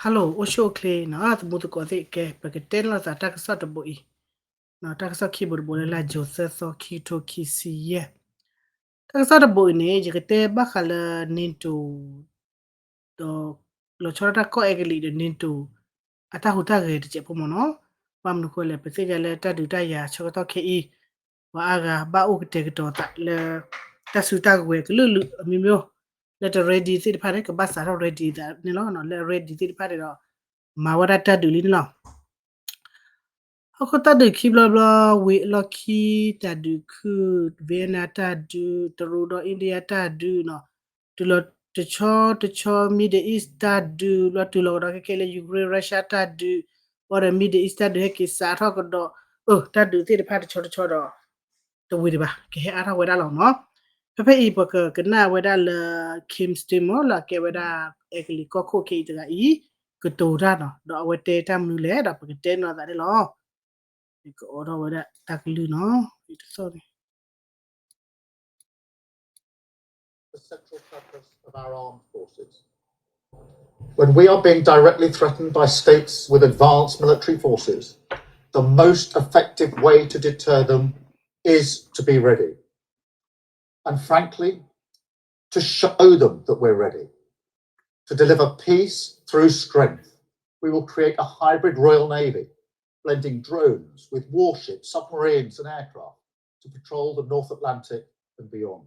Hello အိၣ်ဆူၣ်အိၣ်ချ့နီၤ သမူသကိးသ့ၣ် ကဲ ပကတဲန့ၢ်လိာ်သးတၢ်ကစီၣ်တဘိအံၤ, တၢ်ကစီၣ်ခံဘိတဘိလၢလါ June သၢသီ ခံကထိခံဆံယဲၢ်, တၢ်ကစီၣ်တဘိအံၤန့ၣ် ယကတဲဘၣ်ဃးလၢ NATO ဒီး လီၤဆီဒၣ်တၢ်ကီၢ်အဲကလံးဒီး NATO အတၢ်ဟူးတၢ်ဂဲၤတစဲးဖိမ့ၢ်နီၤ, ဘၣ်မနုၤဃိလဲၣ် ပသ့ၣ်ညါလၢတၢ်ဒုးတၢ်ယၤဆၢကတီၢ်ခဲအံၤ ပှၤအါဂၤဘၣ်အိၣ်ကတဲာ်ကတီၤသးလၢ တၢ်စုတၢ်ကဝဲၤကလုာ်လုာ်အမျိုးမျိုး, လၢတ ready သ့ၣ်တဖၣ်န့ၣ် ကဘၣ်စးထီၣ် ready သးန့ၣ်လီၤ. လၢ ready သ့ၣ်တဖၣ်န့ၣ်ဒီး မၤဝဲဒၣ်တၢ်ဒုးလံန့ၣ်လီၤ. ဟီၣ်ခိၣ်တၢ်ဒုးခံဘျီဘျီ ဝံၤအလီၢ်ခံ တၢ်ဒုးခုၣ် Vietnam တၢ်ဒုး တရူးဒီး India တၢ်ဒုးနီၤ, တုၤလီၤတဆီတဆီ Middle East တၢ်ဒုး ဘျီတုၤလီၤကဒီးခဲခဲလၢ Ukraine Russia တၢ်ဒုး, ဘၣ်ဒီး Middle East တၢ်ဒုးဟဲက့ၤစးထီၣ်ကဒီး, အၢ တၢ်ဒုးသ့ၣ်တဖၣ်တဆီတဆီဒီး တဝံၤဒံးဘၣ် ကဟဲအါထီၣ်ဝဲဒၣ်လီၤနီၤ. ဖဲဖဲအံၤ ပကကနၣ်ဝဲဒၣ်လၢ Kim Stammer လၢအကဲဝဲဒၣ် အဲကလံးကီၢ်ခိၣ်ခဲအံၤတဂၤအံၤ ကတိၤတၢ်နီၤ, ဒီးအဝဲတဲတၢ်မနုၤလဲၣ် ဒီးပကတဲန့ၢ်လိာ်သးန့ၣ်လီၤ. ကအိးထီၣ်ဝဲဒၣ်တၢ်ကလုၢ်နီၤ, တသီၣ်န့ၣ် the central purpose of our armed forces. When we are being directly threatened by states with advanced military forces, the most effective way to deter them is to be ready. And frankly, to show them that we're ready to deliver peace through strength. We will create a hybrid Royal Navy, blending drones with warships, submarines, and aircraft to patrol the North Atlantic and beyond,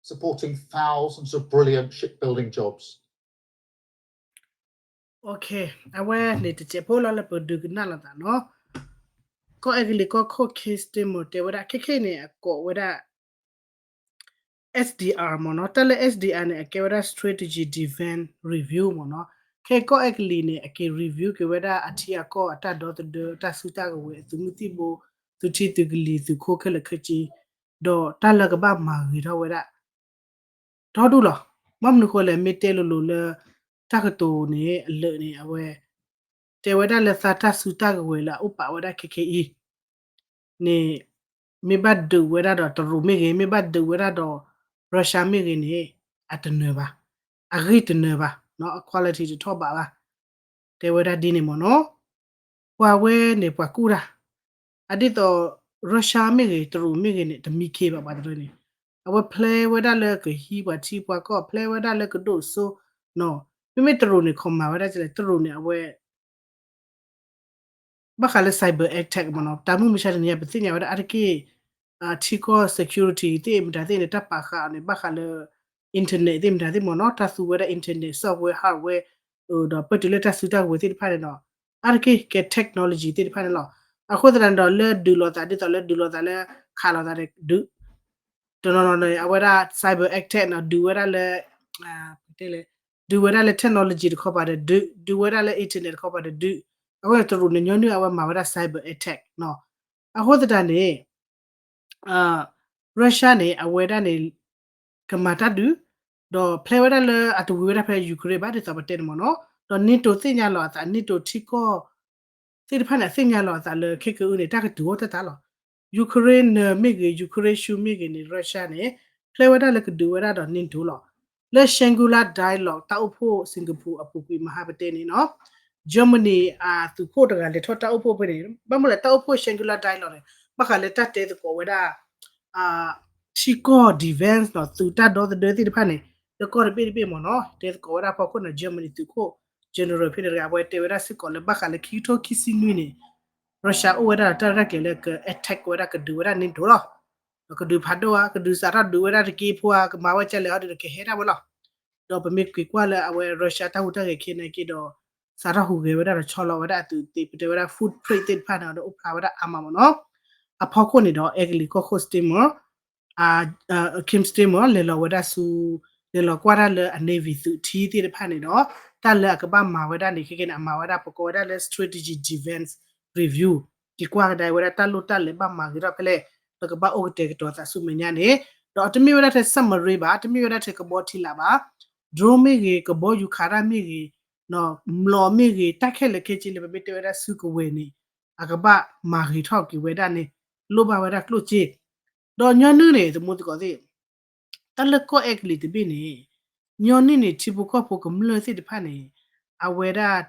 supporting thousands of brilliant shipbuilding jobs. Okay, အဝဲန့ၣ်တစဲးဖိလီၤလၢပဒုးကနၣ်လိာ်သးနီၤ. ကီၢ်အဲကလံးကီၢ်ခိၣ် Keir Starmer တဲဝဲဒၣ် ခဲခဲအံၤန့ၣ် အကိးဝဲဒၣ် S D R မ့ၢ်နီၤ, တၢ်လၢ S D R န့ၣ် အကဲဝဲဒၣ် Strategic Defense Review မ့ၢ်နီၤ. ခဲကီၢ်အဲကလံးန့ၣ် အက့ၤ review က့ၤဝဲဒၣ်အထံအကီၢ် အတၢ်ဒီသဒၢ တၢ်စုတၢ်ကဝဲၤ အသုးမုၢ်သံၣ်ဘိ သုးထံသုးကလံၤ သုးခိၣ်ခဲလၢာ်ခဲဆ့ ဒီးတၢ်လၢကဘၣ်မၤဂ့ၤထီၣ်ဝဲဒၣ် ဒီဒူၣ်လီၤ. ဘၣ်မနုၤဃိလဲၣ် မ့ၢ်တဲလိၤလိၤလၢ တၢ်ကတိၤန့ၣ် အလၢာ်န့ၣ် အဝဲ တဲဝဲဒၣ်လၢသးတၢ်စုတၢ်ကဝဲၤလၢအအိၣ်ပာ်ဝဲဒၣ်ခဲခဲအံၤ န့ၣ် မ့ၢ်ဘၣ်ဒုးဝဲဒၣ်ဒီးတရူးမ့ၢ်ဂ့ၤ မ့ၢ်ဘၣ်ဒုးဝဲဒၣ်ဒီး Russia မ့ၢ်ဂ့ၤန့ၣ် အတနၢၤဘၣ်, အဂံၢ်တနၢၤဘၣ်, အ quality တထီၣ်ဘးဘၣ်, တဲဝဲဒၣ်ဒ်န့ၣ်မ့ၢ်နီၤ. ပှၤဝဲန့ၣ်ပှၤကူၣ်တၢ်, အဒ်သိး Russia မ့ၢ်ဂ့ၤ တရူးမ့ၢ်ဂ့ၤန့ၣ် တမံခ့ဘၣ်ပှၤတရူးန့ၣ်, အဝဲဖျဲဝဲဒၣ်လၢကဟံးပှၤထံပှၤကီၢ် ဖျဲဝဲဒၣ်လၢကဒိၣ်စိနီၤ. မ့မ့ၢ်တရူးန့ၣ် ခီမၤဝဲဒၣ်လဲၣ် တရူးန့ၣ် အဝဲ ဘၣ်ဃးလၢ cyber attack မ့ၢ်နီၤ, တၢ်မုၢ်မဆါတနံၤညါ ပသ့ၣ်ညါဝဲဒၣ်အါတက့ၢ် ထံကီၢ် security သ့ၣ်မတၤသ့ၣ်န့ၣ် တၢ်ပာ်ဃာ်အီၤန့ၣ် ဘၣ်ဃးလၢ internet သ့ၣ်မတၤသ့ၣ်မ့ၢ်နီၤ, တၢ်သူဝဲဒၣ် internet software hardware ဒီးပတုၤလၢတၢ်စုတၢ်ကဝဲၤသ့ၣ်တဖၣ်န့ၣ်ဒီး အါတက့ၢ်ကဲ technology သ့ၣ်တဖၣ်န့ၣ်လီၤ. အဃိသတးန့ၣ်ဒီး လၢဒုးလိာ်သးဒ်သိးလၢဒုးလိာ်သးလၢခးလိာ်သးန့ၣ် ဒုး တနီၤနီၤန့ၣ် အဝဲဒၣ် cyber attack နီၤ, ဒုးဝဲဒၣ်လၢ ဒုးဝဲဒၣ်လၢ technology တခီပၤဒီးဒုး, ဒုးဝဲဒၣ်လၢ internet တခီပၤဒီးဒုး, အဃိန့ၣ် တရူးန့ၣ် ညီနုၢ်အဝဲမၤဝဲဒၣ် cyber attack နီၤ. အဃိသတးန့ၣ် Russia န့ၣ် အဝဲဒၣ်န့ၣ် ကမၤတၢ်ဒုး, ဒီးဖျဲဝဲဒၣ်လၢအတဝံၤဝဲဒၣ်ဖဲ Ukraine ဘၣ် ဒ်သိးပတဲန့ၣ်မ့ၢ်နီၤ, ဒီး NATO သ့ၣ်ညါလီၤအသး NATO ထံကီၢ် သ့ၣ်တဖၣ်န့ၣ် အသ့ၣ်ညါလီၤအသးလၢခဲကအုန့ၣ် တၢ်ကတုၤအိၣ်တၢ်တၢ်လီၤ. Ukraine နၢၤမ့ၢ်ဂ့ၤ Ukraine ဆူမ့ၢ်ဂ့ၤန့ၣ် Russia န့ၣ် ဖျဲဝဲဒၣ်လၢကဒုးဝဲဒၣ်ဒီး NATO လီၤ. လၢ Shangri-La Dialogue တၢ်အိၣ်ဖှိၣ် Singapore အပူၤကွံာ်မဟါပတဲန့ၣ်နီၤ, Germany အသုးခိၣ်တဂၤလဲၤထီၣ်တၢ်အိၣ်ဖှိၣ်ဖဲန့ၣ်, ဘၣ်မနုၤလဲၣ် တၢ်အိၣ်ဖှိၣ် Shangri-La Dialogue န့ၣ် ဘၣ်ဃးလၢတၢ်တဲသကိးဝဲဒၣ် ထံကီၢ် defense နီၤ, သုးတၢ်ဒီသဒၢသ့ၣ်တဖၣ်န့ၣ် လၢကီၢ်တဘ့ၣ်တဘ့ၣ်မ့ၢ်နီၤ, တဲသကိးဝဲဒၣ်ဖီခိၣ်န့ၣ် Germany သုးခိၣ် general ဖဲန့ၣ်တဂၤ အဝဲတဲဝဲဒၣ်စ့ၢ်ကီးလၢဘၣ်ဃးလၢခံကထိခံဆံနွံန့ၣ် Russia အိၣ်ဝဲဒၣ်ဒီးတၢ်ရဲၣ်ကျဲၤလၢက attack ဝဲဒၣ်ကဒုးဝဲဒၣ် NATO လီၤ. ဒီးကဒုးဖးဒိၣ်ဧါ, ကဒုးစးထီၣ်ဒုးဝဲဒၣ်တက့ၢ်ဖိဧါ, ကမၤဝဲကလဲာ်ဟီဒီးကဟဲဒၣ်ဝဲလီၤ. ဒီးပမ့ၢ်ကွၢ်ကွၢ်လၢအဝဲ Russia တၢ်ဟူးတၢ်ဂဲၤခဲန့ၣ်က့ၤဒီး စးထီၣ်ဟူးဂဲၤဝဲဒၣ်ဒီးဆီလီၤဝဲဒၣ်အသုးသ့ၣ် ပတဲဝဲဒၣ် footprint သ့ၣ်တဖၣ်န့ၣ်ဒီး အိၣ်ဖျါဝဲဒၣ်အါမးမ့ၢ်နီၤ. အဖီခိၣ်န့ၣ်ဒီး အဲကလံးကီၢ်ခိၣ် Stammer Kim Stammer လဲၤလီၤဝဲဒၣ်ဆူ လဲၤလီၤကွၢ်တၢ်လၢအ Navy သုးထံသ့ၣ်တဖၣ်န့ၣ်ဒီး တၢ်လၢအကဘၣ်မၤဝဲဒၣ်န့ၣ် ခဲကနံၣ်န့ၣ် အမၤဝဲဒၣ် ပကိးဝဲဒၣ်လၢ strategic defense review က့ၤကွၢ်ကဒါဝဲဒၣ်တၢ်လိၣ်တၢ်လဲၤဘၣ်မၤဂ့ၤထီၣ်ဖဲလဲၣ် လၢကဘၣ်အိၣ်ကတဲာ်ကတီၤသးဆူမဲာ်ညါန့ၣ် ဒီးအတမ့ၢ်ဝဲဒၣ်ထဲ submarine ဘၣ်, တမ့ၢ်ဝဲဒၣ်ထဲကဘီထံလာ်ဘၣ်, drone မ့ၢ်ဂ့ၤ, ကဘီယူၤခးတၢ်မ့ၢ်ဂ့ၤ, မျိာ်မ့ၢ်ဂ့ၤ, တၢ်ခဲလၢာ်ခဲဆ့လၢပမ့ၢ်တဲဝဲဒၣ်စုကဝဲၤန့ၣ် အကဘၣ်မၤဂ့ၤထီၣ်က့ၤဝဲဒၣ်န့ၣ် လိၣ်ဘၣ်ဝဲဒၣ်ကျိၣ်စ့ ဒီးညီနုၢ်န့ၣ် သမူသကိးသ့ၣ် တၢ်လၢကီၢ်အဲကလံးတဘ့ၣ်န့ၣ် ညီနုၢ်န့ၣ် ထံဖိကီၢ်ဖိကမျၢၢ်သ့ၣ်တဖၣ်န့ၣ် အဝဲဒၣ်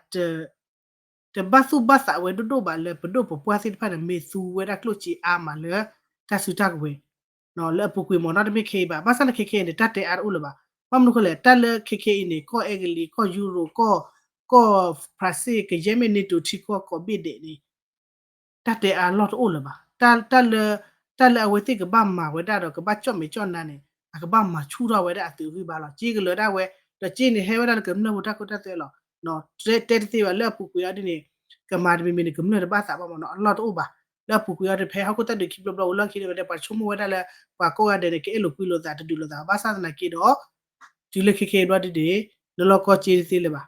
တဘၣ်သူၣ်ဘၣ်သးဝဲဒိၣ်ဒိၣ်ဘၣ်လၢပဒိၣ်ပပှၢ်သ့ၣ်တဖၣ်န့ၣ် မ့ၢ်သူဝဲဒၣ်ကျိၣ်စ့အါမးလၢ တၢ်စုတၢ်ကဝဲၤ လၢအပူၤကွံာ်မ့ၢ်နီၤ တမ့ၢ်ခဲအံၤဘၣ်. ဘၣ်ဆၣ်လၢခဲခဲအံၤန့ၣ် တၢ်တဲအါတအိၣ်လၢၤဘၣ်. ဘၣ်မနုၤဃိလဲၣ် တၢ်လၢခဲခဲအံၤန့ၣ် ကီၢ်အဲကလံး ကီၢ်ယူရိး ကီၢ် ကီၢ်ဖရၣ်စ့ၣ် ကယဲၢ်မ့ၢ် NATO ထံကီၢ်ကိးဘ့ၣ်ဒဲးန့ၣ် တၢ်တဲအါလီၢ်တအိၣ်လၢၤဘၣ်. တၢ်လၢ တၢ်လၢအဝဲသ့ၣ်ကဘၣ်မၤဝဲဒၣ်ဒီး ကဘၣ်ကၠီၣ်မဲာ်ကၠီၣ်နါန့ၣ် အကဘၣ်မၤဆူၣ်ထီၣ်ဝဲဒၣ်အသုးအဂံၢ်ဘါလီၤ. က့ကလၢာ်ဒၣ်ဝဲ ဒီးက့န့ၣ် ဟဲဝဲဒၣ်လၢကမျၢၢ်ဖိတၢ်ခိတၢ်သွဲလီၤ. တဲတသ့ဘၣ် လၢအပူၤကွံာ်အီၤဒ်န့ၣ် ကမၤတမံၤမံၤန့ၣ် ကမျၢၢ်တဘၣ်သးဘၣ်မ့ၢ်နီၤ အလီၢ်တအိၣ်ဘၣ်. လၢအပူၤကွံာ်အီၤဒ် ဖဲဟီၣ်ခိၣ်တၢ်ဒုးခံဘျီဘျီဝံၤလီၢ်ခံန့ၣ် ပှၤဆိကမိၣ်ဝဲဒၣ်လၢ ပှၤကိးဂၤဒဲးန့ၣ် ကအဲၣ်လိာ်ကွံလိာ်သးတဒုးလိာ်သး ဘၣ်ဆၣ်သနာ်က့ဒီး တုၤလၢခဲခဲအံၤဘျီဒ်န့ၣ် နလီၢ်ကီၢ်က့တသ့လၢၤဘၣ်.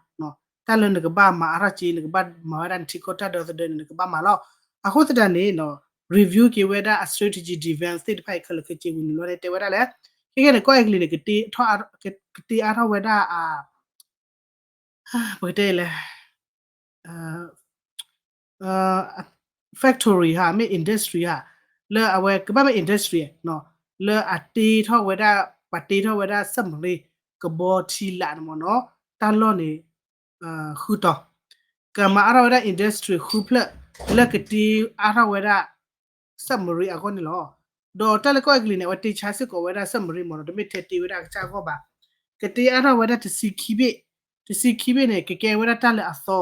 တၢ်လၢနကဘၣ်မၤအါထီၣ်က့ နကဘၣ်မၤဝဲဒၣ်နထံကီၢ်တၢ်ဒီသဒၢန့ၣ် နကဘၣ်မၤလီၤ. အဃိသတးန့ၣ် review က့ၤဝဲဒၣ်အ strategic defense သ့ၣ်တဖၣ်အံၤခဲလၢာ်ခဲဆ့ဝံၤန့ၣ်လီၤန့ၣ် တဲဝဲဒၣ်လၢ ခဲခဲန့ၣ် ကီၢ်အဲကလံးန့ၣ် ကတ့အါထီၣ်ဝဲဒၣ်အ ပကတဲလဲၣ် factory ဟါ မ့ၢ် industry ဟါ လၢအဝဲကဘၣ်မ့ၢ် industry လၢအတ့ထီၣ်ဝဲဒၣ် ပှၤတ့ထီၣ်ဝဲဒၣ် submarine ကဘီထံလာ်န့ၣ်မ့ၢ်နီၤ တၢ်လီၢ်န့ၣ် ဃုတီၤ ကမၤအါထီၣ်ဝဲဒၣ် industry ဃုဖျၢၣ် လၢကတ့အါထီၣ်ဝဲဒၣ် submarine အဂီၢ်န့ၣ်လီၤ. ဒီးတၢ်လၢကီၢ်အဲကလံးန့ၣ် အဝဲတ့ဆါစ့ၢ်ကီးဝဲဒၣ် submarine မ့ၢ်နီၤ တမ့ၢ်ထဲတ့ဝဲဒၣ်အကစၢ်အဂီၢ်ဘၣ်. ကတ့အါထီၣ်ဝဲဒၣ်တဆံခံဘ့ၣ်, တဆံခံဘ့ၣ်န့ၣ် ကကဲဝဲဒၣ်တၢ်လၢအသီ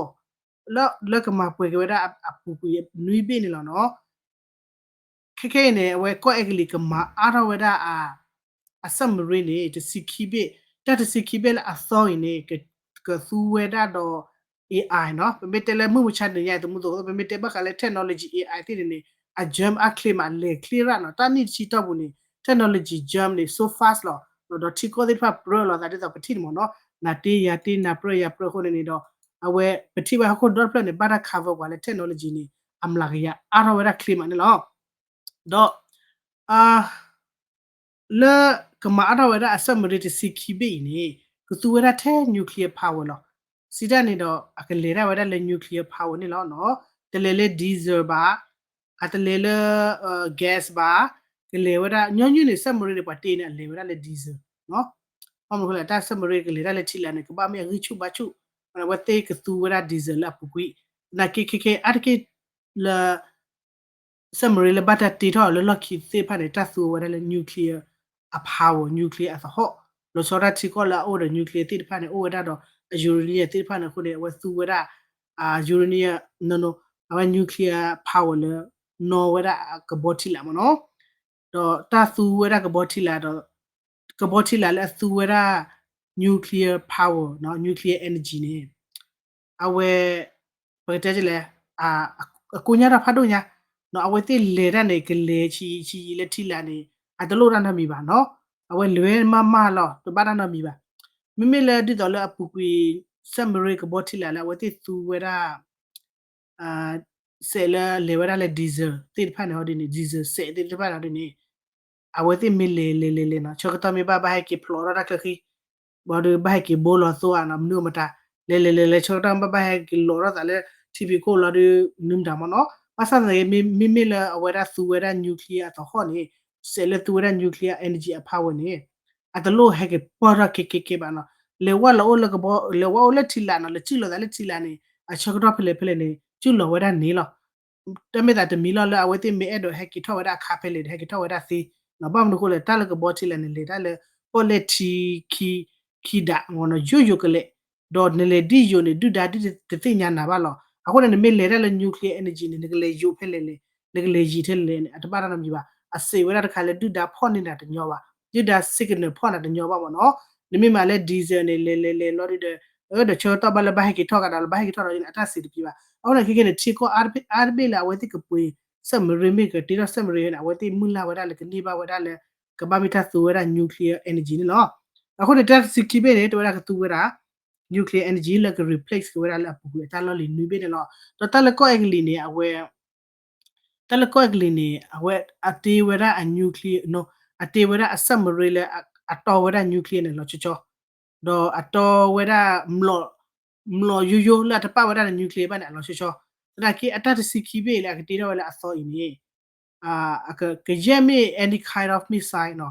လၢကမၤပှဲၤက့ၤဝဲဒၣ်အပူၤကွံာ်နွံဘ့ၣ်န့ၣ်လီၤနီၤ. ခဲခဲအံၤန့ၣ် အဝဲကီၢ်အဲကလံးကမၤအါထီၣ်ဝဲဒၣ် အ submarine န့ၣ် တဆံခံဘ့ၣ်, တၢ်တဆံခံဘ့ၣ်လၢအသီအံၤန့ၣ် ကသူဝဲဒၣ်ဒီး AI နီၤ. ပမ့ၢ်တဲလၢမုၢ်မဆါတနံၤညါအံၤ သမူသကိး ပမ့ၢ်တဲဘၣ်ဃးလၢ technology AI သ့ၣ်န့ၣ်န့ၣ် အ jump အချ့မး လဲၤချ့ရၣ်နီၤ. တၢ်နံၣ်တဆံတီၢ်ပူၤန့ၣ် technology jump န့ၣ် so fast လီၤ. ဒီးထံကီၢ်သ့ၣ်တဖၣ်ပြၢလိာ်သးဒ်သိးပထံၣ်န့ၣ်မ့ၢ်နီၤ နၤတ့ယၤတ့ နၤပြၢယၤပြၢအဃိန့ၣ်န့ၣ်ဒီး အဝဲပထံၣ်ဝဲဟီၣ်ခိၣ်ဒီတဖျၢၣ်န့ၣ် ဘၣ်တၢ် cover ပှၤလၢ technology န့ၣ် အမျးကယၤအါထီၣ်ဝဲဒၣ်ချ့မးန့ၣ်လီၤ. ဒီး လၢကမၤအါထီၣ်ဝဲဒၣ်အ submarine တဆံခံဘ့ၣ်အံၤန့ၣ် ကသူဝဲဒၣ်ထဲ nuclear power လီၤ. စံးတၢ်န့ၣ်ဒီး အကလဲၤဒၣ်ဝဲဒၣ်လၢ nuclear power န့ၣ်လီၤ. တလဲၤလၢ diesel ဘၣ်, အတလဲၤလၢ gas ဘၣ်, ကလဲၤဝဲဒၣ် ညီနုၢ်န့ၣ် submarine န့ၣ် ပှၤတ့န့ၣ် အလဲၤဝဲဒၣ်လၢ diesel ဘၣ်မနုၤဃိလဲၣ် တၢ် submarine ကလဲၤဒၣ်လၢထံလာ်န့ၣ် ကဘၣ်မ့ၢ်အဂံၢ်ဆူၣ်ဘါဆူၣ်, အဝဲသ့ၣ်ကသူဝဲဒၣ် diesel လၢအပူၤကွံာ်, သနာ်က့ခဲခဲအါတက့ၢ်လၢ submarine လၢဘၣ်တၢ်တ့ထီၣ်လၢလီၢ်ခံသ့ၣ်တဖၣ်န့ၣ် တၢ်သူဝဲဒၣ်လၢ nuclear အ power, nuclear အသဟီၣ်, လီၤဆီဒၣ်ထံကီၢ်လၢအအိၣ်ဒီး nuclear သ့ၣ်တဖၣ်န့ၣ် အိၣ်ဝဲဒၣ်ဒီး uranium သ့ၣ်တဖၣ်န့ၣ်အဃိန့ၣ် အဝဲသူဝဲဒၣ် uranium နီၤနီၤ အဝဲ nuclear power လၢ နီၢ်ဝဲဒၣ်ကဘီထံလာ်မ့ၢ်နီၤ, ဒီးတၢ်သူဝဲဒၣ်ကဘီထံလာ်ဒီး ကဘီထံလာ်လၢအသူဝဲဒၣ် nuclear power နီၤ nuclear energy န့ၣ် အဝဲ ပကတဲလဲၣ် အကိညါတၢ်ဖးဒိၣ်ညါ, အဝဲသ့ၣ်လဲၤတၢ်န့ၣ် ကလဲၤဆံးဆံးလၢထံလာ်န့ၣ် အတလိၣ်တၢ်နီတမံၤဘၣ်နီၤ, အဝဲလဲၤဝဲမးမးလီၤ တဘၣ်တၢ်နီတမံၤဘၣ်. မ့မ့ၢ်လၢဒ်သိးလၢအပူၤကွံာ် submarine ကဘီထံလာ်လၢအဝဲသ့ၣ်သူဝဲဒၣ် စဲးလၢလဲၤဝဲဒၣ်လၢ diesel သ့ၣ်တဖၣ်န့ၣ်ဟီဒ်န့ၣ် diesel စဲးသ့ၣ်တဖၣ်န့ၣ်ဟီဒ်န့ၣ် အဝဲသ့ၣ်မ့ၢ်လဲၤလဲၤလဲၤလဲၤနီၤ ဆၢကတီၢ်မ့ၢ်ဘၣ်ဘၣ်ဟဲက့ၤဖျိးထီၣ်တၢ်ချၢဃံ, ဘၣ်ဒီးဘၣ်ဟဲက့ၤဘိလီၤသိအါနီၤ မနုၤမတၤ လဲၤလဲၤလဲၤလဲၤ ဆၢကတီၢ်မ့ၢ်ဘၣ်ဘၣ်ဟဲက့ၤလီၤထီၣ်သးလၢထံဖံးခိၣ်လီၤဒီး မနုၤမတၤမ့ၢ်နီၤ, ဘၣ်ဆၣ်သနာ်က့ မ့မ့ၢ်လၢအဝဲဒၣ်သူဝဲဒၣ် nuclear အသဟီၣ်န့ၣ် စဲးလၢသူဝဲဒၣ် nuclear energy အ power န့ၣ် အတလိၣ်ဟဲက့ၤပၢၢ်ထီၣ်ကဲကဲကဲဘၣ်နီၤ, လဲၤဝဲလီၤအိၣ်လၢကဘီ လဲၤဝဲအိၣ်လၢထံလာ်နီၤ လဲၤစုၣ်လီၤသးလၢထံလာ်န့ၣ် အဆၢကတီၢ်ဖဲလဲၣ်ဖဲလဲၣ်န့ၣ် စုၣ်လီၤဝဲဒၣ်န့ၣ်လီၤ. တၢ်မ့ၢ်သးတမံၤလီၤလၢအဝဲသ့ၣ်မ့ၢ်အဲၣ်ဒိးဟဲက့ၤထီၣ်ဝဲဒၣ်အခါဖဲလဲၣ်ဒီး ဟဲက့ၤထီၣ်ဝဲဒၣ်သ့, ဘၣ်မနုၤအဃိလဲၣ် တၢ်လၢကဘီထံလာ်န့ၣ် လဲၤတၢ်လၢ ပီၣ်လဲၣ်ထံခံ ခံဒးမ့ၢ်နီၤ ယိာ်ယိာ်ကလဲာ်, ဒီးနလဲၤဒ်ယိာ်န့ၣ် ဒုၣ်ဒါဒ်တသ့ၣ်ညါနၤဘၣ်လီၤ. အဃိန့ၣ် နမ့ၢ်လဲၤတၢ်လၢ nuclear energy န့ၣ် နကလဲၤယိာ်ဖဲလဲၣ်လဲၣ် နကလဲၤယံာ်ထဲလဲၣ်န့ၣ် အတဘၣ်တၢ်နီတမံၤဘၣ်. အစံးဝဲဒၣ်တခါလၢဒုၣ်ဒါဖီၣ်န့ၢ်နၤတညီဘၣ်, ဒုၣ်ဒါ signal ဖီၣ်နၤတညီဘၣ်မ့ၢ်နီၤ. နမ့ၢ်မၤလၢ diesel န့ၣ် လဲၤလဲၤလဲၤလီၤဒုးဒီး ဒီးဆၢကတီၢ်ဘၣ်လၢဘၣ်ဟဲက့ၤထီၣ်ကဒီးလၢဘၣ်ဟဲက့ၤထီၣ်ဒီးအတၢ်စံးတပျံၤဘၣ်. အဃိန့ၣ်ခဲခဲန့ၣ် ထံကီၢ်အါတဘ့ၣ်လၢအဝဲသ့ၣ်ကပှ့ၤ submarine မ့ၢ်ကတ့ထီၣ် submarine န့ၣ် အဝဲသ့ၣ်မုၢ်လၢ်ဝဲဒၣ်လၢကန့ၢ်ဘၣ်ဝဲဒၣ်လၢ ကဘၣ်မ့ၢ်တၢ်သူဝဲဒၣ် nuclear energy န့ၣ်လီၤ. အဃိန့ၣ် တၢ်တဆံခံဘ့ၣ်န့ၣ် တဝဲဒၣ်ကသူဝဲဒၣ် nuclear energy လၢက replace က့ၤဝဲဒၣ်လၢအပူၤကွံာ်အတၢ်လီၢ်လံၤနွံဘ့ၣ်န့ၣ်လီၤ. ဒီးတၢ်လၢကီၢ်အဲကလံးန့ၣ် အဝဲ တၢ်လၢကီၢ်အဲကလံးန့ၣ် အဝဲအတ့ဝဲဒၣ်အ nuclear နီၤ အတ့ဝဲဒၣ်အ submarine လၢအတီဝဲဒၣ် nuclear န့ၣ်လီၤဆီဆီ ဒီးအတီဝဲဒၣ် မျိာ်ယိယိလၢအတပာ်ဝဲဒၣ်ဒီး nuclear ဘၣ်န့ၣ် အလီၤဆီဆီ, သနာ်က့အတၢ်တဆံခံဘ့ၣ်လၢအကတ့ထီၣ်ဝဲလၢအသီအံၤန့ၣ် ကယဲၢ်မ့ၢ် any kind of missile နီၤ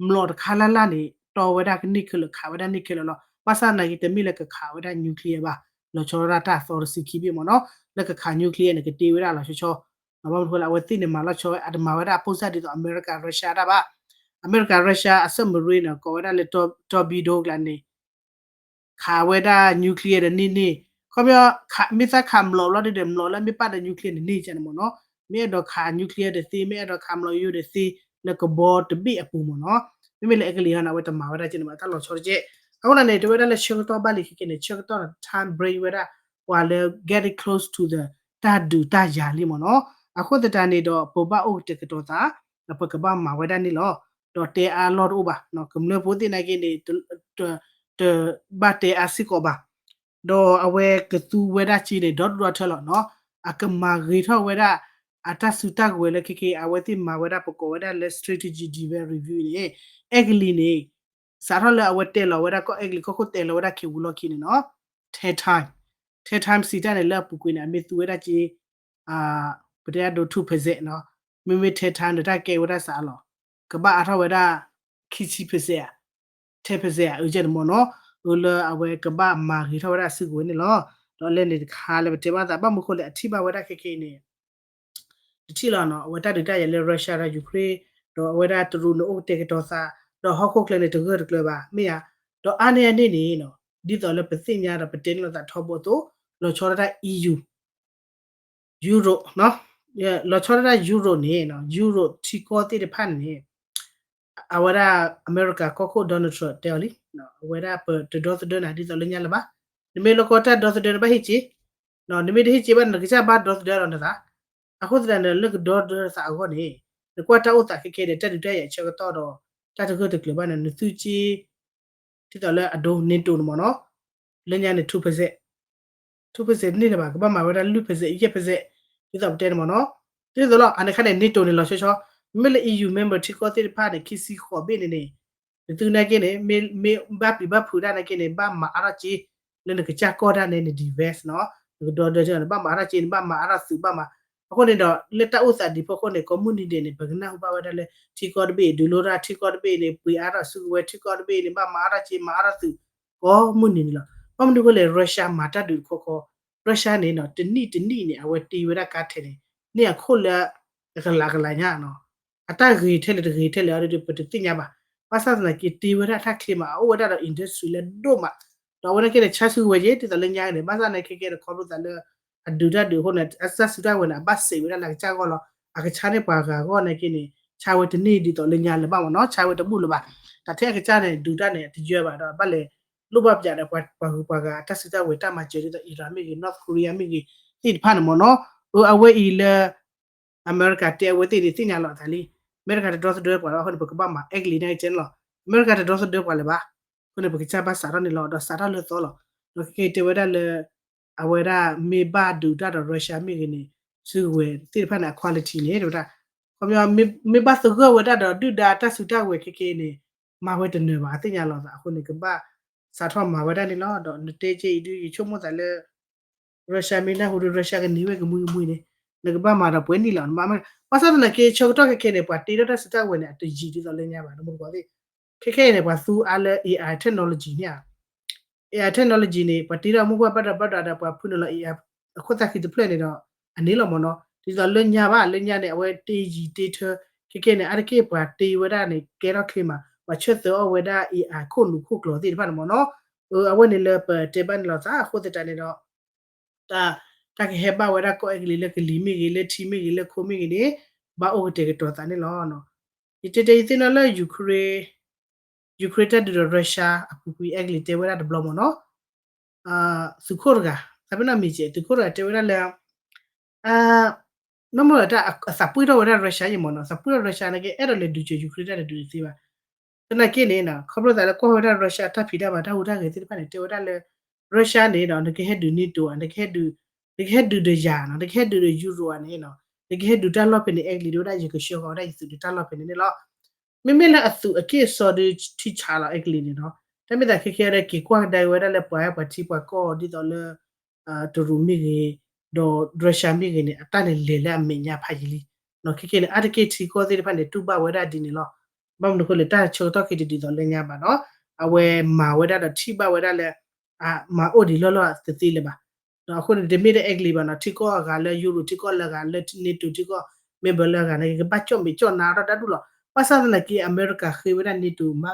မျိာ်တခါလၢ်လၢ်န့ၣ် တီဝဲဒၣ်ကန့ၢ်ခဲလၢာ် ခးဝဲဒၣ်န့ၢ်ခဲလၢာ်လီၤ. ဘၣ်ဆၣ်သနာ်က့ တမ့ၢ်လၢကခးဝဲဒၣ် nuclear ဘၣ် လီၤဆီဒၣ်တၢ်သီတဆံခံဘ့ၣ်မ့ၢ်နီၤ, လၢကခး nuclear န့ၣ် ကတ့ဝဲဒၣ်လီၤဆီဆီ, ဘၣ်မနုၤဃိလဲၣ် အဝဲသ့ၣ်န့ၣ်မၤလီၤဆီဝဲ အတမၤဝဲဒၣ် ပိၢ်စၢ်ဒ်သိး အမဲရကၤ Russia တၢ်ဘၣ်, အမဲရကၤ Russia အ submarine န့ၣ် ကိးဝဲဒၣ်လၢ torpedo ကျါန့ၣ် ခးဝဲဒၣ် nuclear ဒီးန့ၢ်န့ၢ်, ခီပညီ မ့ၢ်သးခးမျိာ်ဘျီဒ်ဒီး မျိာ်လၢမ့ၢ်ပာ်ဒီး nuclear န့ၣ်န့ၢ်ကန့ၣ်မ့ၢ်နီၤ, မ့ၢ်အဲၣ်ဒိးခး nuclear ဒီးသ့, မ့ၢ်အဲၣ်ဒိးခးမျိာ်ယိဒီးသ့, လၢကဘီတဘ့ၣ်အပူၤမ့ၢ်နီၤ, မ့မ့ၢ်လၢအဲကလံးဟီန့ၣ် အဝဲတမၤဝဲဒၣ်ကန့ၣ်ဘၣ် တၢ်လီၤဆီတကဲး, အဃိန့ၣ် တဝဲဒၣ်လၢဆၢကတီၢ်ဘၣ်လံခဲကဲန့ၣ် ဆၢကတီၢ်န့ၣ် time bring ဝဲဒၣ် ပှၤလၢ getting close to the တၢ်ဒုးတၢ်ယၤလံမ့ၢ်နီၤ, အဃိသတးန့ၣ်ဒီး ပဘၣ်အိၣ်ကတဲာ်ကတီၤသး, ဒီးပကဘၣ်မၤဝဲဒၣ်န့ၣ်လီၤ, ဒီးတဲအါလီၢ်တအိၣ်ဘၣ်, ကမျၢၢ်ဖိသ့ၣ်နာ်က့န့ၣ် တဘၣ်တဲအါစ့ၢ်ကီးဘၣ်, ဒီးအဝဲကသူဝဲဒၣ်က့န့ၣ် ဒီဒူၣ်ဒီထၢလီၤနီၤ, အကမၤဂ့ၤထီၣ်ဝဲဒၣ် အတၢ်စုတၢ်ကဝဲၤလၢခဲကဲ အဝဲသ့ၣ်မၤဝဲဒၣ်ပကိးဝဲဒၣ်လၢ strategy defense review န့ၣ်, အဲကလံးန့ၣ် စးထီၣ်လၢအဝဲတဲလီၤဝဲဒၣ်ကီၢ်အဲကလံးကီၢ်ခိၣ်တဲလီၤဝဲဒၣ်ခံဝံၤလီၢ်ခံန့ၣ်နီၤ, ten time, ten time စံးတၢ်န့ၣ်လၢအပူၤကွံာ်န့ၣ် အမ့ၢ်သူဝဲဒၣ်က့ ပတဲအဒိ two percent နီၤ, မ့မ့ၢ် ten time ဒီးတၢ်ကဲဝဲဒၣ်စးအလီၢ်, ကဘၣ်အါထီၣ်ဝဲဒၣ် ခံဆံ percent ဧါ, ten percent ဧါ အၢကန့ၣ်မ့ၢ်နီၤ, အၢလၢအဝဲကဘၣ်မၤဂ့ၤထီၣ်ဝဲဒၣ်အစုကဝဲၤန့ၣ်လီၤ, ဒီးလဲၣ်န့ၣ်တခါလၢပတဲဘၣ်သး ဘၣ်မနုၤဃိလဲၣ် အထံၣ်ဘၣ်ဝဲဒၣ်ခဲကဲအံၤန့ၣ် တထံၣ်လီၤနီၤ, အဝဲတၢ်ဒုးတၢ်ယၤလၢ Russia ဒီး Ukraine, ဒီးအဝဲဒၣ်တရူးန့ၣ်အိၣ်ကတဲာ်ကတီၤသး, ဒီးဟီၣ်ခိၣ်ချၢန့ၣ် တဂၢၢ်တကျၢၤဘၣ် မ့ၢ်ဧါ, ဒီးအါန့ၢ်အန့ၣ်န့ၣ်နီၤ, ဒ်သိးလၢပသ့ၣ်ညါဒီးပတဲန့ၣ်လီၤသးထီဘိအသိး, လီၤဆီဒၣ်တၢ် EU, Europe နီၤ, လီၤဆီဒၣ်တၢ် Europe န့ၣ်နီၤ, Europe ထံကီၢ်သ့ၣ်တဖၣ်န့ၣ် အဝဲဒၣ် အမဲရကၤကီၢ်ခိၣ် Donald Trump တဲအီၤလံ, အဝဲဒၣ်ပတဒီသဒၢနၤဒ်သိးလၢညါလၢၤဘၣ်, နမ့ၢ်လီၤကီတၢ်ဒီသဒၢနဘၣ်ဟ့ၣ်က့ၤ, နမ့ၢ်တဟ့ၣ်က့ၤဘၣ်န့ၣ် နကစၢ်ဘၣ်ဒီသဒၢလီၤနသး, အဃိသတးန့ၣ် လၢကဒီသဒၢသးအဂီၢ်န့ၣ်, နကွၢ်တၢ်အိၣ်သးခဲကဲဒီး တၢ်ဒုးတၢ်ယၤအဆၢကတီၢ်ဒီး တၢ်တဂၢၢ်တကျၢၤဘၣ်န့ၣ် နသုက့ ဒ်သိးလၢအဒိ NATO န့ၣ်မ့ၢ်နီၤ, လၢညါန့ၣ် two percent, two percent န့ၢ်လၢၤဘၣ် ကဘၣ်မၤဝဲဒၣ်လွံၢ် percent ယဲၢ် percent ဒ်သိးပတဲန့ၣ်မ့ၢ်နီၤ, ဒ်သိးလီၤ အန့ၣ်ခါန့ၣ် NATO န့ၣ်လီၤဆီဆီ, မ့မ့ၢ်လၢ EU member ထံကီၢ်သ့ၣ်တဖၣ်န့ၣ် ခံဆံဃိးဘ့ၣ်န့ၣ်န့ၣ်, နသုနာ်က့န့ၣ် မ့ၢ်ဘၣ်ပျံၤဘၣ်ဖုးတၢ်နာ်က့န့ၣ် ဘၣ်မၤအါထီၣ်က့ လၢနကစၢ်ကီၢ်ဒၣ်နဲန့ၣ် defense နီၤ, နကဒီဒီန့ၣ် ဘၣ်မၤအါထီၣ်က့ နဘၣ်မၤအါထီၣ်သုးဘၣ်မၤ, အဃိန့ၣ်ဒီး လၢတၢ်အိၣ်သးဒ်ဖီခိၣ်န့ၣ် ကိးမုၢ်နံၤဒဲးန့ၣ် ပကနၢ်ဟူဘၣ်ဝဲဒၣ်လၢ ထံကီၢ်တဘ့ၣ်အံၤ ဒုးလိတၢ် ထံကီၢ်တဘ့ၣ်အံၤန့ၣ် ပှ့ၤအါထီၣ်စုကဝဲၤ ထံကီၢ်တဘ့ၣ်အံၤန့ၣ် ဘၣ်မၤအါထီၣ်က့ မၤအါထီၣ်သုး ကိးမုၢ်နံၤန့ၣ်လီၤ. ဘၣ်မနုၤအဃိလဲၣ် Russia မၤတၢ်ဒုးတခီခီ, Russia န့ၣ်နီၤ တနံၣ်တနံၣ်န့ၣ် အဝဲတ့ဝဲဒၣ်ကါထဲန့ၣ် န့ၢ်အခိၣ်လၢ အကလးကလးညါနီၤ, အတၢ်ဂ့ၤထဲလဲၣ်တဂ့ၤထဲလဲၣ်အီၤဒီး ပတသ့ၣ်ညါဘၣ်. ဘၣ်ဆၣ်သနာ်က့ တ့ဝဲဒၣ်တၢ်ချ့မး အအိၣ်ဝဲဒၣ်ဒီး industry လၢဒိၣ်မး, ဒီးအဝဲန့ၣ်က့န့ၣ် ဆါစုကဝဲၤက့ ဒ်သိးလၢညါန့ၣ် ဘၣ်ဆၣ်သနာ်က့ ခဲကဲန့ၣ် ခီဖျိသးလၢ အဒုးတၢ်ဒုးအဃိန့ၣ် အတၢ်စုတၢ်ဝဲၤန့ၣ် အဘၣ်စံးဝဲဒၣ်လၢအကစၢ်ဂီၢ်လီၤ. အကဆါန့ၢ်ပှၤဂၤအဂီၢ်နာ်က့န့ၣ် ဆါဝဲတန့ၢ်ဒ်သိးလၢညါလၢၤဘၣ်မ့ၢ်နီၤ, ဆါဝဲတဘူၣ်လၢၤဘၣ်. တၢ်ထဲအကစၢ်န့ၣ် ဒုးတၢ်န့ၣ် တယၢဘၣ်ဒီး ဘၣ်လဲၤလိၣ်ဘၣ်ပျးဒီးပှၤဂုၤပှၤဂၤ အတၢ်စုတၢ်ဝဲၤတၢ်မၤစၢၤဒ်သိး Iran မ့ၢ်ဂ့ၤ North Korea မ့ၢ်ဂ့ၤ သ့ၣ်တဖၣ်န့ၣ်မ့ၢ်နီၤ, အဝဲအံၤလၢ အမဲရကၤတဲအဝဲသ့ၣ်န့ၣ် သ့ၣ်ညါလီၤအသးလံ. အမဲရကၤတဒီသဒၢပှၤလီၤ အဃိန့ၣ် ပကဘၣ်မၤအဲကလံးန့ၣ်ကဲန့ၣ်လီၤ. အမဲရကၤတဒီသဒၢပှၤလၢၤဘၣ်. အဃိန့ၣ် ပကစၢ်ဘၣ်စးထီၣ်န့ၣ်လီၤ ဒီးစးထီၣ်လၢသီလီၤ. ဒီးခဲကဲတဲဝဲဒၣ်လၢ အဝဲဒၣ်မ့ၢ်ဘၣ်ဒုးတၢ်ဒီး Russia မ့ၢ်ဂ့ၤန့ၣ် စုကဝဲၤသ့ၣ်တဖၣ်န့ၣ် အ quality န့ၣ် တဲဝဲဒၣ် ခီပညီ မ့ၢ်ဘၣ်သဂၢၢ်ဝဲဒၣ်ဒီးဒုၣ်ဒါတၢ်စုတၢ်ဝဲၤခဲကဲန့ၣ် မၤဝဲတနၢၤဘၣ် သ့ၣ်ညါလီၤသးအဃိန့ၣ် ကဘၣ်စးထီၣ်မၤဝဲဒၣ်န့ၣ်လီၤ. ဒီးနတဲကဲအံၤဒုး ယဆိကမိၣ်သးလၢ Russia မ့ၢ်နၢ်ဟူဒီး Russia ကန့ၢ်ဝဲကမှံကမှံန့ၣ် နကဘၣ်မၤဒီးပှဲၤနံၣ်လီၤ. ဘၣ်ဆၣ်သနာ်က့ ဆၢကတီၢ်ခဲကဲန့ၣ် ပှၤတ့ထီၣ်တၢ်စုတၢ်ဝဲၤန့ၣ် အတယံာ်ဒ်သိးလၢညါဘၣ် နမူတကိးသ့ၣ် ခဲခဲအံၤန့ၣ် ပှၤသူအါလၢ AI technology န့ၣ်ဧါ AI technology န့ၣ် ပှၤတ့ထီၣ်မိၢ်ပှၢ်ဘၣ်ဒိဘၣ်ဒိဒီး ပှၤဖုနုာ်လီၤ AI အခိၣ်သၣ်ဃံတဖျၢၣ်န့ၣ်ဒီး အန့ၣ်လီၤမ့ၢ်နီၤ. ဒ်သိးလၢညါဘၣ် လၢညါန့ၣ် အဝဲတ့ယံာ်တ့ထၢ ခဲခဲန့ၣ် အါတက့ၢ်ပှၤတ့ဝဲဒၣ်န့ၣ် ကဲထီၣ်ချ့မး ပှၤဆၢသၢအီၣ်ဝဲဒၣ် AI ခိၣ်နူာ်ခိၣ်ကျိၤသ့ၣ်တဖၣ်န့ၣ်မ့ၢ်နီၤ. အဝဲန့ၣ်လၢပတဲဘၣ်န့ၣ်လီၤသး အဃိသတးန့ၣ်ဒီး တၢ်ကဟဲဘၣ်ဝဲဒၣ်ကီၢ်အဲကလံးလၢကလံၤမ့ၢ်ဂ့ၤ လၢထံမ့ၢ်ဂ့ၤ လၢခိမ့ၢ်ဂ့ၤန့ၣ် ဘၣ်အိၣ်ကတဲာ်ကတီၤသးန့ၣ်လီၤ. ယတဲတဲယသ့ၣ်နီၣ်လၢ Ukraine, Ukraine တၢ်ဒုးဒီး Russia အပူၤကွံာ် အဲကလံးတဲဝဲဒၣ်တဘျီမ့ၢ်နီၤ, သုးခိၣ်တဂၤ သးပ့ၤနီၣ်မံၤကဲ သုးခိၣ်တဂၤတဲဝဲဒၣ်လၢ နီၢ်မ့ၢ်လၢတၢ်အသးပှံၢ်ထီၣ်ဝဲဒၣ် Russia ယံၤမ့ၢ်နီၤ, သးပှံၢ်ထီၣ် Russia နာ်က့ အဲၣ်ဒိးလဲၤဒုးစၢၤ Ukraine တၢ်တဒုးတသ့ဘၣ်. သနာ်က့န့ၣ် ခီဖျိသးလၢကွၢ်ဝဲဒၣ် Russia တၢ်ဖံးတၢ်မၤတၢ်ဟူးတၢ်ဂဲၤသ့ၣ်တဖၣ်န့ၣ် တဲဝဲဒၣ်လၢ Russia န့ၣ်ဒီး နကဟဲဒုး NATO ဧါ, နကဟဲဒုးဒီးယၤနီၤ, နကဟဲဒုးဒီး Europe ဧါန့ၣ်နီၤ, နကဟဲဒုးတၢ်လီၢ်ဖဲန့ၣ် အဲကလံးဒိဝဲဒၣ် ယကဆှၢဃီၤဝဲဒၣ်ယသုးဒီးတၢ်လီၢ်ဖဲန့ၣ်န့ၣ်လီၤ. မ့မ့ၢ်လၢအသုးအက့ၢ်အစီဒုးထံဆးလီၤ အဲကလံးန့ၣ်နီၤ, တၢ်မ့ၢ်သးခဲခဲဒီး က့ၤကွၢ်ကဒါဝဲဒၣ်လၢပှၤပှၤထံပှၤကီၢ်ဒ်သိးလၢ တရူးမ့ၢ်ဂ့ၤ, ဒီး Russia မ့ၢ်ဂ့ၤန့ၣ် အတၢ်န့ၣ်လဲၤလၢအမဲာ်ညါဖးယံာ်လံ. ခဲခဲန့ၣ် အါတက့ၢ်ထံကီၢ်သ့ၣ်တဖၣ်န့ၣ် တူၢ်ဘၣ်ဝဲဒၣ်ဒ်န့ၣ်လီၤ. ဘၣ်မနုၤအဃိလဲၣ် တၢ်ဆၢကတီၢ်ခဲအံၤတဒ်သိးလၢညါဘၣ်နီၤ, အဝဲမၤဝဲဒၣ်ဒီးထံၣ်ဘၣ်ဝဲဒၣ်လၢ မၤအိၣ်ဒံးလီၢ်လီၢ်တသ့လၢၤဘၣ်. ဒီးအဃိန့ၣ် တမ့ၢ်ထဲအဲကလံးဘၣ်နီၤ, ထံကီၢ်အဂၤလၢ Euro ထံကီၢ်လၢအဂၤလၢ NATO ထံကီၢ် member လၢအဂၤန့ၣ် ကဘၣ်ကၠီၣ်မဲာ်ကၠီၣ်နါထီၣ်တၢ်ဒူၣ်လီၤ. ဘၣ်ဆၣ်သနာ်က့ အမဲရကၤဃ့ဝဲဒၣ် NATO မၤ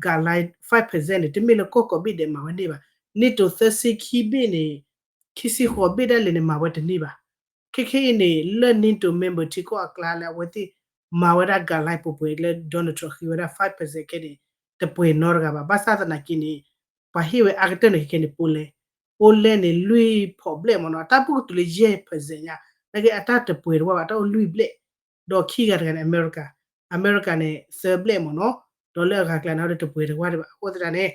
guideline five percent န့ၣ် တမ့ၢ်လၢကီၢ်ကိးဘ့ၣ်ဒဲးမၤဝဲန့ၢ်ဘၣ်. NATO သၢဆံခံဘ့ၣ်န့ၣ် ခံဆံဃိးဘ့ၣ်ဒၣ်လဲာ်န့ၣ် မၤဝဲတန့ၢ်ဘၣ်. ခဲခဲအံၤန့ၣ် လၢ NATO member ထံကီၢ်အကျါလၢအဝဲသ့ၣ်မၤဝဲဒၣ် guideline ပှဲၤပှဲၤလၢ Donald Trump ဃ့ဝဲဒၣ် five percent ခဲန့ၣ် တပှဲၤနီတဂၤဘၣ်. ဘၣ်ဆၣ်သနာ်က့န့ၣ် ပှၤဟ့ၣ်ဝဲအါကတၢၢ်န့ၣ် ခဲခဲန့ၣ် Poland, Poland န့ၣ် လွံၢ်ဖီးဘျဲၣ်မ့ၢ်နီၤ, အတၢ်ဘူၣ်ကတုၤလၢယဲၢ် percent ညါ, နာ်က့အတၢ်တပှဲၤတဝၢ်ဘၣ်, တၢ်အိၣ်လွံၢ်ဘျဲၣ်, ဒီးခံဂၤတဂၤန့ၣ် အမဲရကၤ, အမဲရကၤန့ၣ် သၢဘျဲၣ်မ့ၢ်နီၤ, ဒီးလၢအဂၤကျါန့ၣ် တပှဲၤတဝၢ်ဒံးဘၣ်. အဃိသတးန့ၣ်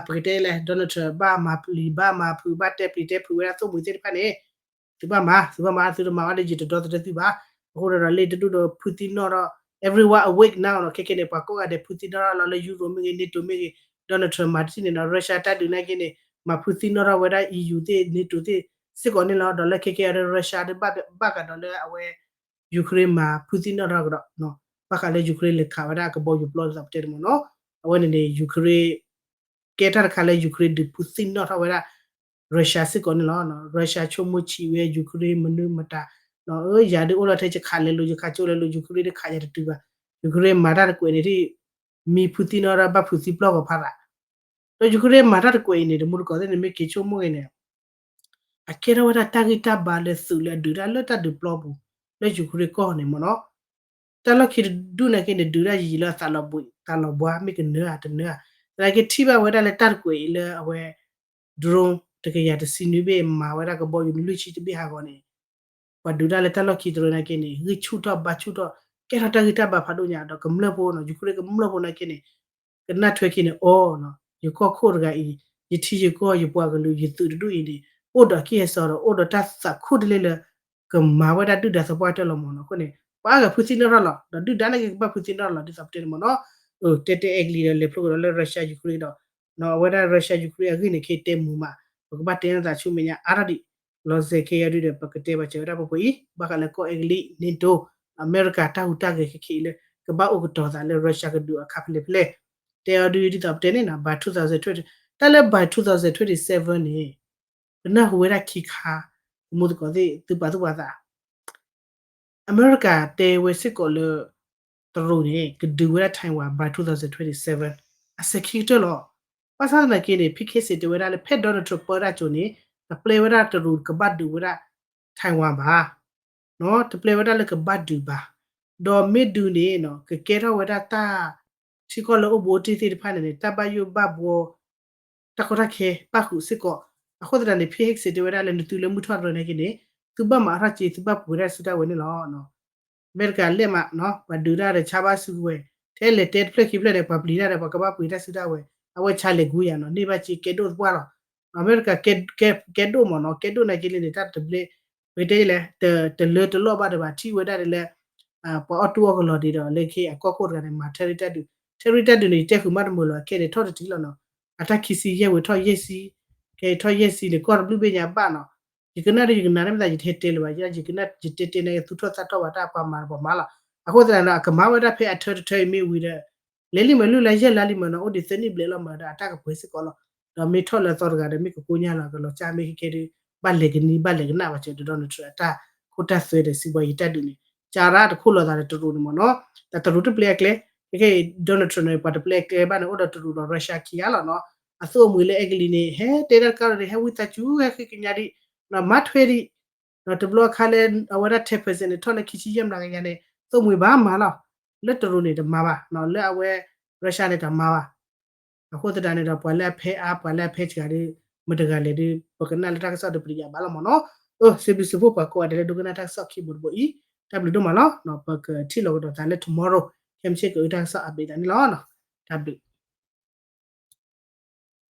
ပကတဲလဲၣ် Donald Trump ဘၣ်မၤပျံၤဘၣ်မၤဖုး ဘၣ်တဲပျံၤတဲဖုးဝဲဒၣ်သိၣ်မှံၤသ့ၣ်တဖၣ်န့ၣ် သုဘၣ်မၤ, သုဘၣ်မၤ, သုတမၤဘၣ်ဒီး ယတဒီသဒၢသုဘၣ်. အဃိဒီးလ့တဒူၣ်ဒီး ဖုသံနီၣ်ထီၣ် everyone awake now နီၤ, ခဲခဲန့ၣ် ပှၤကိးဂၤဒဲး ဖုသံနီၣ်ထီၣ်လီၤလၢ Euro မ့ၢ်ဂ့ၤ NATO မ့ၢ်ဂ့ၤ, Donald Trump မၤတထံၣ်န့ၣ်နီၤ, Russia တၢ်ဒုးနာ်က့န့ၣ် မၤဖုသံနီၣ်ထီၣ်ဝဲဒၣ် EU သ့ၣ် NATO သ့ၣ်စ့ၢ်ကီးန့ၣ်လီၤ. ဒီးလၢခဲခဲအံၤဒီး Russia ဒုးဘၣ်ကဒီးလၢအဝဲ Ukraine မၤဖုသံနီၣ်ထီၣ်ကဒီး ဘၣ်ဃးလၢ Ukraine လဲၤခးဝဲဒၣ်ကဘီယူၤပျီဒ်သိးပတဲန့ၣ်မ့ၢ်နီၤ, အဝဲန့ၣ်န့ၣ် Ukraine ကဲတၢ်တခါလၢ Ukraine ဒုးဖုသံနီၣ်ထီၣ်ဝဲဒၣ် Russia စ့ၢ်ကီးန့ၣ်လီၤ. Russia ဆိကမိၣ်ဆံးဝဲ Ukraine မနုၤမတၤ, ယၤဒုးအိၣ်လီၤထဲယခးလဲၤလိာ် ယခးကၠိလဲၤလိာ် Ukraine ဒုးခးယၤတတုၤဘၣ်. Ukraine မၤတၢ်တကွဲးန့ၣ်ဒ် မံဖုသံနီၣ်ထီၣ်ဘၣ်ဖုးသံပျီၢ်ဂီၤဖးရး ဒီး Ukraine မၤတၢ်တကွဲးအံၤန့ၣ် တမူတကိးသ့ၣ်န့ၣ် မ့ၢ်က့ၤဆိကမိၣ်ဂ့ၤန့ၣ် အကဲထီၣ်ဝဲဒၣ်တၢ်ဂံၢ်တၢ်ဘါလၢသုးလၢအဒုးတၢ်လၢတၢ်ဒုးပျီပူၤ လၢ Ukraine ကီၢ်န့ၣ်မ့ၢ်နီၤ, တၢ်လီၢ်ခံတဒူၣ်နာ်က့န့ၣ် ဒုးတၢ်ယံာ်ယံာ်လၢအသးလီၤဘှံး သးလီၤဘှါ မ့ၢ်ကနၢအတနၢဧါ, သနာ်က့ထံၣ်ဘၣ်ဝဲဒၣ်လၢတၢ်တကွဲးအံၤလၢအဝဲ drone တကယၤတဆံနွံဘ့ၣ် မၤဝဲဒၣ်ကဘီယူၤလွံၢ်ဆံတဘ့ၣ်ဟးဂီၤန့ၣ် ပှၤဒုးတၢ်လၢတၢ်လီၢ်ခံတရၢနာ်က့န့ၣ် ဂံၢ်ဆူၣ်ထီၣ်ဘါဆူၣ်ထီၣ် ကဲထီၣ်တၢ်ဂံၢ်တၢ်ဘါဖးဒိၣ်ညါ ဒီးကမျၢၢ်ဖိနီၤ Ukraine ကမျၢၢ်ဖိနာ်က့န့ၣ် ကနၣ်ထွဲက့ၤန့ၣ် အိ ယကီၢ်ခိၣ်တဂၤအံၤ ယထံယကီၢ်ယပှၤကလုာ်ယသုးတဒူၣ်အံၤန့ၣ် အိၣ်ဒီးအကံၢ်အစီဒီး အိၣ်ဒီးတၢ်သးခူၣ်တလ့လၢ ကမၤဝဲဒၣ်ဒုၣ်ဒါသပှၢ်တၢၢ်လီၤမ့ၢ်နီၤ. အဃိန့ၣ် ပှၤအါဂၤဖုသံနီၣ်ထီၣ်လီၤ ဒီးဒုၣ်ဒါနာ်က့ကဘၣ်ဖုသံနီၣ်ထီၣ်လီၤ ဒ်သိးပတဲန့ၣ်မ့ၢ်နီၤ. တဲတဲအဲကလံးဒီးလဲၤဖျိကဒီးလၢ Russia Ukraine ဒီး အဝဲဒၣ် Russia Ukraine အဂ့ၢ်န့ၣ် ခဲတဲမူမး ပကဘၣ်တဲနသးဆူမဲာ်ညါအါထီၣ်ဒံး လီၤစဲၤခဲအံၤဒုဒီး ပကတဲပှၤစၢၤဝဲဒၣ်ပှဲၤပှဲၤအံၤ ဘၣ်ဃးလၢကီၢ်အဲကလံး NATO အမဲရကၤတၢ်ဟူးတၢ်ဂဲၤခဲခဲအံၤလၢ ကဘၣ်အိၣ်ကတီၤသးလၢ Russia ကဒုးအခါဖဲလဲၣ်ဖဲလဲၣ် တဲအီၤဒုဒ်သိးပတဲန့ၣ်နီၤ by two thousand twenty တၢ်လၢ by two thousand twenty seven န့ၣ် ပနၢ်ဟူဝဲဒၣ်ခံခါ သမူသကိးသ့ၣ် သုပာ်သူၣ်ပာ်သး အမဲရကၤတဲဝဲစ့ၢ်ကီးလၢ တရူးန့ၣ် ကဒုးဝဲဒၣ် Taiwan by two thousand twenty seven အစဲၤခံကတၢၢ်လီၤ. ဘၣ်ဆၣ်သနာ်က့န့ၣ် ဖံခ့စ့းတဲဝဲဒၣ်လၢ ဖဲ Donald Trump ပၢတၢ်ကၠိန့ၣ် တပျဲဝဲဒၣ်တရူးကဘၣ်ဒုးဝဲဒၣ် Taiwan ဘၣ် တပျဲဝဲဒၣ်လၢကဘၣ်ဒုးဘၣ်. ဒီးမ့ၢ်ဒုးန့ၣ် ကကဲထီၣ်ဝဲဒၣ်တၢ် ထံကီၢ်လၢအိၣ်ဘူးအိၣ်တံၢ်သ့ၣ်တဖၣ်န့ၣ်န့ၣ် တၢ်ဘၣ်ယိၣ်ဘၣ်ဘှီ တၢ်ကီတၢ်ခဲ ပၣ်ဃုာ်စ့ၢ်ကီး. အဃိသတးန့ၣ် ဖံခ့စ့းတဲဝဲဒၣ်လၢ နသုးလၢမုၢ်ထီၣ်တရၢနာ်က့န့ၣ် သုဘၣ်မၤအါထီၣ်က့ သုဘၣ်ပှ့ၤတၢ်စုတၢ်ဝဲၤန့ၣ်လီၤ. အမဲရကၤလဲၣ်မး ပှၤဒုးတၢ်ဒီးဆါဘၣ်စုကဝဲၤ ထဲလဲၤတဲတဖျၢၣ်ခံဖျၢၣ်န့ၣ် ပှၤပျံၤတၢ်ဒီး ပှၤကဘၣ်ပှ့ၤတၢ်စုတၢ်ဝဲၤ အဝဲဆါလဲၤကူယၤနီၤ န့ၢ်ဘၣ်က့ကဲဒိၣ်သပှၢ်လီၤ. အမဲရကၤ ကဲဒိၣ်မ့ၢ်နီၤ ကဲဒိၣ်နာ်က့လံန့ၣ် တၢ်တဘျဲ ပကတဲလဲၣ် တလၢတလီၢ်ဘၣ်ဒီးဘၣ် ထံၣ်ဝဲဒၣ်ဒီးလၢ ပှၤအီၣ်တူၢ်အီၣ်ကလီၤဒံးဒီး လၢခဲအံၤအကီၢ်ခိၣ်တဂၤန့ၣ် မၤ terrorist တၢ်ဒုး terrorist တၢ်ဒုးန့ၣ် ယတဲဃုာ်မးတမုာ်လီၤ အခဲန့ၣ် ထီၣ်တထံၣ်လီၤနီၤ အတၢ်ခံဆံယဲၢ်ဝံၤထီၣ်ယဲၢ်ဆံ ခဲအံၤထီၣ်ယဲၢ်ဆံန့ၣ် ကီၢ်တဘျုးဘ့ၣ်ညါဘၣ်နီၤ ယကနၣ်ဒီးယကနၣ်န့ၣ်မ့ၢ်သး ယတဟဲတဲလၢၤဘၣ် ယကနၣ်ယတဲတဲန့ၣ် သူၣ်ထီၣ်သးထီၣ်ဘၣ်တၢ်ပှၤမၤတပှၤမၤလီၤ. အဃိသတးန့ၣ်ဒီး အကမၤဝဲဒၣ်ဖဲအထၢတထၢအံၤမ့ၢ်ဝံၤဒီး လဲၤလံမ့ၢ်လွံၢ်လါယဲၢ်လါလံမ့ၢ်နီၤ အိၣ်ဒံးသၢနံၣ်ဘျဲၣ်လီၤမ့ၢ်ဒီး အတၢ်ကပှဲၤစ့ၢ်ကီးလီၤ. ဒီးမ့ၢ်ထီၣ်လၢအသီတဂၤဒီး မ့ၢ်ကကိညၢ်လီၤ ကလီၤကၢ်မ့ၢ်ခဲခဲဒုး ဘၣ်လဲၤကနံၤဘၣ်လဲၤကနၣ်ဘၣ်စၢၤဒီး Donald Trump အတၢ်ခိတၢ်သွဲဒီး စံးဘှါယံၤတၢ်ဒုးန့ၣ် ကၢ်ရၣ်တခိၣ်လီၤသးဒီးတရူးန့ၣ်မ့ၢ်နီၤ ဒီးတရူးတပျဲအကျဲ ခဲခဲအံၤ Donald Trump န့ၣ် ပှၤတပျဲအကျဲဘၣ်န့ၣ် အိၣ်ဒီးတရူးဒီး Russia ခံဂၤလီၤနီၤ အသိၣ်အမှံၤလၢအဲကလံးန့ၣ် ဟဲတဲတၢ်တကးဒီး ဟဲဝံသးစူၤ ဟဲဃ့ကညးဒံး မၤထွဲဒံး တဘျီအခါလၢ အဝဲဒၣ် ten percent န့ၣ် ထီၣ်လၢခံဆံယဲၢ်မျးကယၤန့ၣ် သိၣ်မှံၤဘၣ်မၤလီၤ လၢတရူးန့ၣ်တမၤဘၣ် လၢအဝဲ Russia န့ၣ်တမၤဘၣ် အဃိသတးန့ၣ်ဒီး ပှၤလၢအဖဲအါ ပှၤလၢအဖဲစှၤဒီး မတၤတဂၤလဲၣ်ဒီး ပကနၣ်လၢတၢ်ကစီၣ်ဒီးပတယာ်ဘၣ်လီၤမ့ၢ်နီၤ စံးဘျုးစံးဖှိၣ်ပှၤကိးဂၤဒဲးလၢဒိကနၣ်တၢ်ကစီၣ်ခံဘိတဘိအံၤ တၢ်ဘျုးဒိၣ်မးလီၤ ပကထံၣ်လိာ်ကဒီးသးလၢ tomorrow ခဲမုၢ်ဆ့ၣ်ကအုၣ်တၢ်ကစီၣ် update သးန့ၣ်လီၤ တၢ်ဘျုး